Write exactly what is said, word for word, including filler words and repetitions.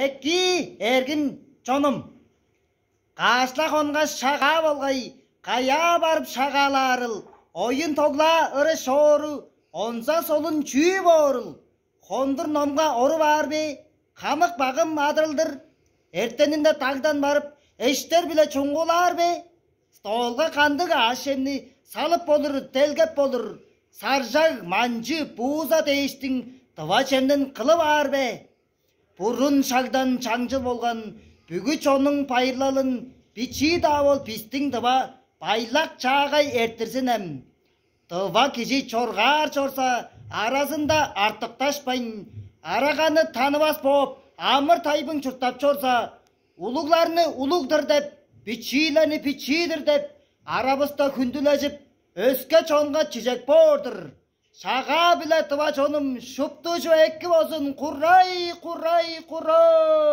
Эки, эргим чонум, каашла хонгаш шагаа болгай, каяа барып шагаалаарыл, оюн-тоглаа ыры-шоору, онза солун чүү боорул? Хондур номга оруп аар бе? Хамык багым адырылдыр. Эртенинде дагдан барып, эштер-биле чуңгулаар бе? Столга кандыг аъш-чемни салып болур, делгеп болур? Саржаг, манчы, бууза дээштиң дыва чемден кылып аар бе? Бурун шагдан чаңчыл болган бүгү чонуң байырлалын бичии-даа бол бистиң дыва байлак чаагай эрттирзинем. Дыва кижи чоргаар чорза, аразында артыкташпайн, араганы танывас бооп, амыр-тайбың чурттап чорза, улугларны улуг-дур деп, бичиилерни бичии-дир деп, аравыста хүндүлежип, өске чонга чижек боор-дур. Шагаа-биле, дыва чонум, шупту чүве эки болзун, курай, курай, курай!